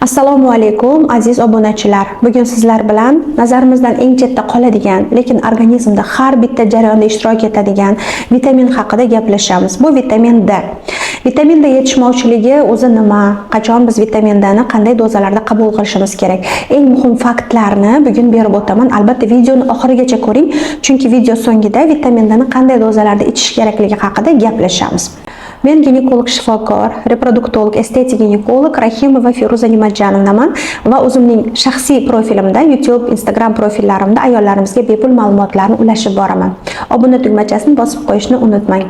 Assalomu alaykum, aziz obunachilar. Bugun sizlar bilan nazarimizdan eng chetda qoladigan, lekin organizmda har bitta jarayonda ishtirok etadigan vitamin haqida gaplashamiz. Bu vitamin D. Vitamin D yetishmovchiligi o'zi nima? Qachon biz vitamin D ni qanday dozalarda qabul qilishimiz kerak? Eng muhim faktlarni bugun berib o'taman. Albatta videoni oxirigacha ko'ring, chunki video so'ngida vitamin D ni qanday dozalarda ichish kerakligi haqida gaplashamiz. Men ginekolog shifokor, reproduktolog, estetik ginekolog Rahimova Feruza Nimatjanovnaman va o'zimning shaxsiy profilimda, YouTube, Instagram profillarimda ayollarimizga bepul ma'lumotlarni ulashib boraman. Obuna tugmachasini bosib qo'yishni unutmang.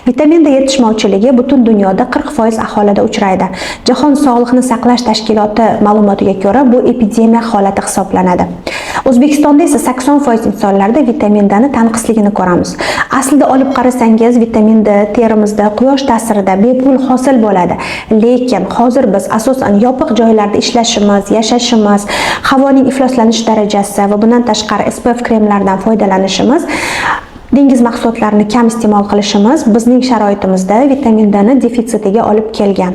Vitamin D yetishmovchiligi butun dunyoda 40% aholida uchraydi. Jahon sog'liqni saqlash tashkiloti ma'lumotiga ko'ra, bu epidemiya holati hisoblanadi. O'zbekistonda esa 80% insonlarda vitamin D ni tanqisligini ko'ramiz. Aslida olib qarasangiz, vitamin D terimizda quyosh ta'sirida bepul hosil bo'ladi. Lekin hozir biz asosan yopiq joylarda ishlashimiz, yashashimiz, havoning ifloslanish darajasi va bundan tashqari SPF kremlardan foydalanishimiz, dengiz mahsulotlarini kam iste'mol qilishimiz bizning sharoitimizda vitamin D ni defitsitiga olib kelgan.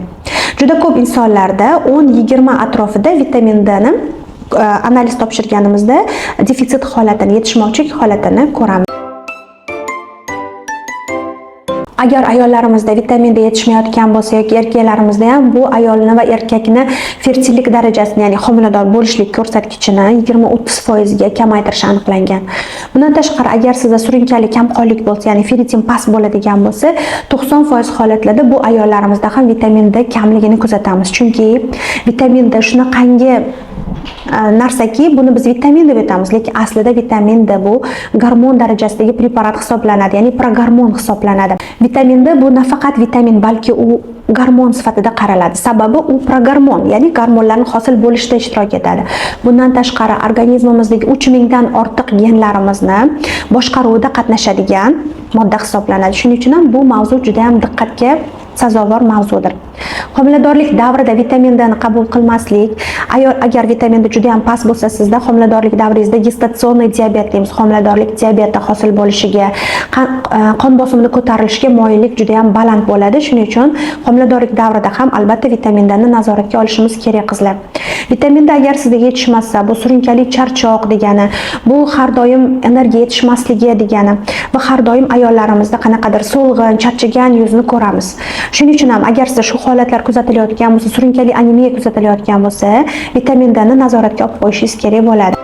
Juda ko'p insonlarda 10-20 atrofida vitamin D ni analiz topshirganimizda defitsit holatini, yetishmovchilik holatini ko'ramiz. Agar ayollarimizda vitamin D yetishmayotgan bo'lsa yoki erkaklarimizda ham, bu ayolni va erkakni fertillik darajasini, ya'ni homilador bo'lishlik ko'rsatkichini 20-30% ga kamaytirishi aniqlangan. Bundan tashqari, agar sizda surunkali kamqonlik bo'lsa, ya'ni ferritin past bo'ladigan bo'lsa, 90% holatlarda bu ayollarimizda ham vitamin D kamligini kuzatamiz. Chunki vitamin D shunaqangi narsaki, buni biz vitamin deb aytamiz, lekin aslida vitamin D bu gormon darajasidagi preparat hisoblanadi, ya'ni progormon hisoblanadi. Vitamin D bu nafaqat vitamin, balki u gormon sifatida qaraladi. Sababi u progormon, ya'ni gormonlarni hosil bo'lishida ishtirok etadi. Bundan tashqari, organizmimizdagi 3000 dan ortiq genlarimizni boshqaruvida qatnashadigan modda hisoblanadi. Shuning uchun ham bu mavzu juda ham diqqatga sazovor mavzudir. Homiladorlik davrida vitamin D ni qabul qilmaslik, ayol agar vitamin D juda ham past bo'lsa, sizda homiladorlik davringizda гестационный diabet deymiz, homiladorlik diabeti hosil bo'lishiga, qon bosimini ko'tarilishiga moyillik juda ham baland bo'ladi. Shuning uchun homiladorlik davrida ham albatta vitamin D ni nazoratga olishimiz kerak, qizlar. Vitamin D agar sizda yetishmasa, bu surunkali charchoq degani, bu har doim energiya yetishmasligi degani va har doim ayollarimizda qanaqadir so'lg'in, charchagan yuzni ko'ramiz. Shuning uchun ham agar sizda shu holatlar kuzatilayotgan bo'lsa, surunkali anemiya kuzatilayotgan bo'lsa, vitamin D ni nazoratga olib qo'yishingiz kerak bo'ladi.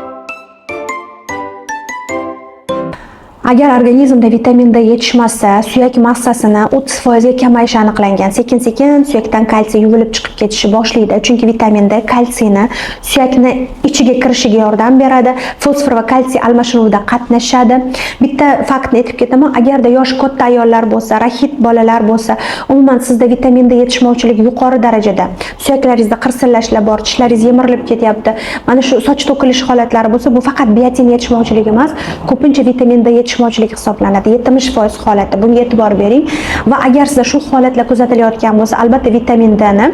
Agar organizmda vitamin D yetishmasa, suyak massasini 30% ga kamayishi aniqlangan. Sekin-sekin suyakdan kalsiy yuvilib chiqib ketishi boshlaydi. Chunki vitamin D kalsiyni suyakni ichiga kirishiga yordam beradi, fosfor va kalsiy almashinuvida qatnashadi. Bitta faktni aytib ketaman, agarda yoshi katta ayollar bo'lsa, raxit bolalar bo'lsa, umuman sizda vitamin D yetishmovchiligi yuqori darajada, suyaklaringizda qirsillashlar bor, tishlaringiz yemirilib ketyapti, mana shu soch to'kilish holatlari bo'lsa, bu faqat biotin yetishmovchiligi emas, ko'pincha vitamin D yetishmovchilik hisoblanadi. 70% holatda bunga e'tibor bering va agar sizda shu holatlar kuzatilayotgan bo'lsa, albatta vitamin D ni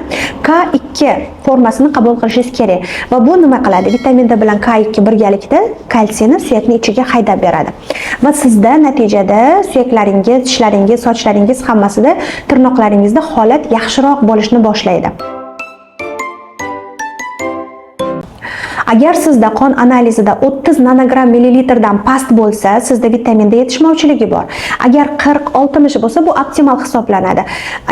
K2 formasini qabul qilishingiz kerak. Va bu nima qiladi? Vitamin D bilan K2 birgalikda kalsiyni suyakning ichiga haydab beradi. Va sizda natijada suyaklaringiz, tishlaringiz, sochlaringiz hammasida, tirnoqlaringizda holat yaxshiroq bo'lishni boshlaydi. Agar sizda qon analizida 30 nanogramm millilitrdan past bo'lsa, sizda vitamin D yetishmovchiligi bor. Agar 40-60 bo'lsa, bu optimal hisoblanadi.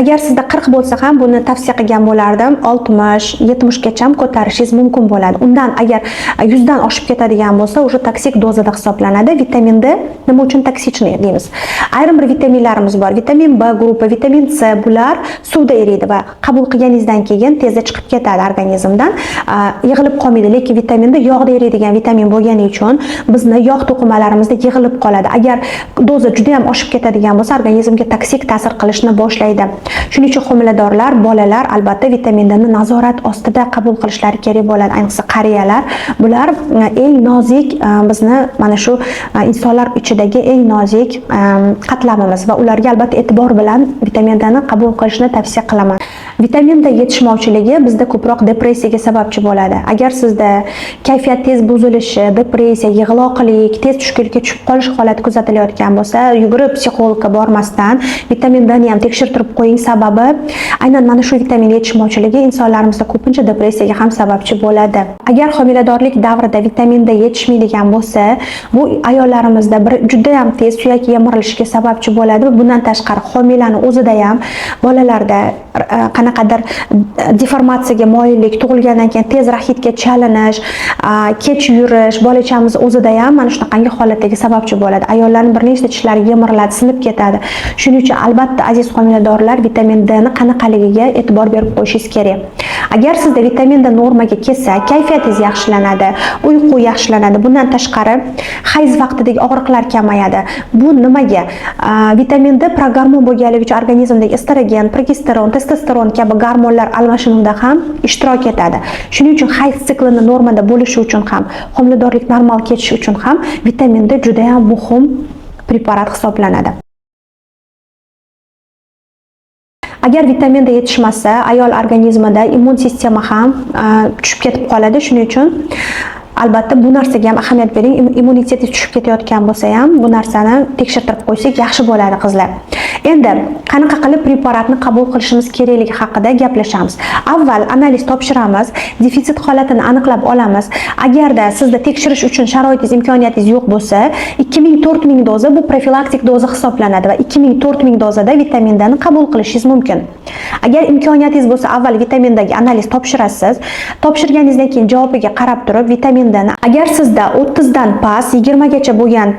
Agar sizda 40 bo'lsa ham, buni tavsiya qilgan bo'lardim, 60-70 gacha ham ko'tarishingiz mumkin bo'ladi. Undan agar 100 dan oshib ketadigan bo'lsa, o'sha toksik dozada hisoblanadi. Vitamin D nima uchun toksichniy deymiz? Ayrim bir vitaminlarimiz bor. Vitamin B guruhi, vitamin C, bular suvda eriydi va qabul qilganingizdan keyin tezda chiqib ketadi organizmdan, yig'ilib qolmaydi. Lekin vitamin D yog'da eriydigan vitamin bo'lgani uchun bizni yog' to'qimalarimizda yig'ilib qoladi. Agar doza juda ham oshib ketadigan bo'lsa, organizmga toksik ta'sir qilishni boshlaydi. Shuning uchun homiladorlar, bolalar albatta vitamin D ni nazorat ostida qabul qilishlari kerak bo'ladi. Ayniqsa qariyalar, bular eng nozik, bizni mana shu insonlar ichidagi eng nozik qatlamimiz va ularga albatta e'tibor bilan vitamin D ni qabul qilishni tavsiya qilaman. Vitamin D yetishmovchiligi bizda ko'proq depressiyaga sababchi bo'ladi. Agar sizda Kayfiyat tez buzilishi, depressiya, yig'loqlik, tez tushkunlikka tushib qolish holati kuzatilayotgan bo'lsa, yugurib psixologga bormasdan vitamin D ni ham tekshirtirib qo'ying. Sababi aynan mana shu vitamin yetishmovchiligi insonlarimizda ko'pincha depressiyaga ham sababchi bo'ladi. Agar homiladorlik davrida vitamin D yetishmaydigan bo'lsa, bu ayollarimizda bir juda ham tez suyak yemirilishiga sababchi bo'ladi. Bundan tashqari homilani o'zida ham bolalarda qanaqadir deformatsiyaga moyillik, tug'ilgandan keyin tez raxitga chalinish, kech yurish, bolachamiz o'zida ham mana shunaqangi holatdagi sababchi bo'ladi. Ayollarning bir nechta tishlari yemiriladi, sinib ketadi. Shuning uchun albatta, aziz homiladorlar, vitamin D ni qanaqaligiga e'tibor berib qo'yishingiz kerak. Agar sizda vitamin D normaga kelsa, kayfiyatingiz yaxshilanadi, uyqu yaxshilanadi. Bundan tashqari hayz vaqtidagi og'riqlar kamayadi. Bu nimaga? Vitamin D progormon bo'lganligi uchun organizmdagi estrogen, progesteron, testosteron kabi gormonlar almashinuvida ham ishtirok etadi. Shuning uchun hayz siklini normada bo'lishi uchun ham, homiladorlik normal kechishi uchun ham vitamin D juda ham muhim preparat hisoblanadi. Agar vitamin D yetishmasa, ayol organizmida immun sistema ham tushib ketib qoladi. Shuning uchun albatta bu narsaga ham ahamiyat bering. Immuniteti tushib ketayotgan bo'lsa ham, bu narsani tekshirtirib qo'ysak yaxshi bo'ladi, qizlar. Endi qanaqa qilib preparatni qabul qilishimiz kerakligi haqida gaplashamiz. Avval analiz topshiramiz, defitsit holatini aniqlab olamiz. Agarda sizda tekshirish uchun sharoitingiz, imkoniyatingiz yo'q bo'lsa, 2000-4000 doza bu profilaktik doza hisoblanadi va 2000-4000 dozada vitamin D ni qabul qilishingiz mumkin. Agar imkoniyatingiz bo'lsa, avval vitamin D ga analiz topshirasiz. Topshirganingizdan keyin javobiga qarab turib vitamin D ni, agar sizda 30 dan past, 20 gacha bo'lgan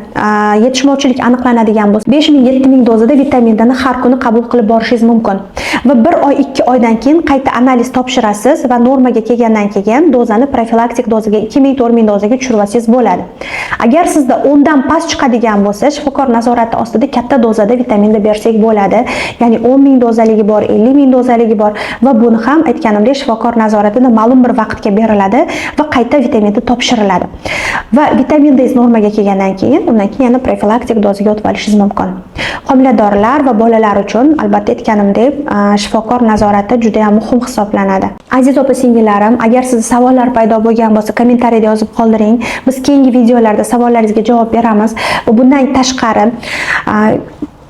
yetishmovchilik aniqlanadigan bo'lsa, 5000-7000 dozada vitamin D ni har kuni qabul qilib borishingiz mumkin. Va 1 oy, 2 oydan keyin qayta analiz topshirasiz va normaga kelgandan keyin dozani profilaktik dozaga, 2000-4000 dozaga tushirib olsangiz bo'ladi. Agar sizda 10 dan past chiqadigan bo'lsa, shifokor nazorati ostida katta dozada vitamin D bersak bo'ladi. Ya'ni 10 ming dozaligi bor, 50 ming dozaligi bor va buni ham, aytganimdek, shifokor nazoratida ma'lum bir vaqtga beriladi va qayta vitamin D topshiriladi. Va vitamin D normaga kelgandan keyin, undan keyin yana profilaktik dozaga o'tib olishingiz mumkin. Homiladorlar va bolalar uchun albatta, aytganimdek, shifokor nazorati juda ham muhim hisoblanadi. Aziz opa singillarim, agar sizda savollar paydo bo'lgan bo'lsa, kommentariyada yozib qoldiring. Biz keyingi videolarda savollaringizga javob beramiz. Va bundan tashqari,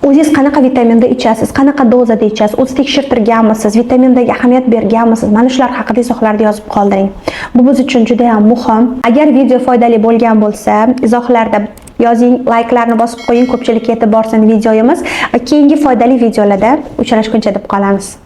o'zingiz qanaqa vitamin D ichasiz, qanaqa dozada ichasiz, o'zi tekshirtirganmisiz, vitamin D ga ahamiyat berganmisiz? Mana shular haqida izohlarda yozib qoldiring. Bu biz uchun juda ham muhim. Agar video foydali bo'lgan bo'lsa, izohlarda yozing, layklarni bosib qo'ying, ko'pchilikka yetib borsin videomiz va keyingi foydali videolarda uchrashguncha deb qolamiz.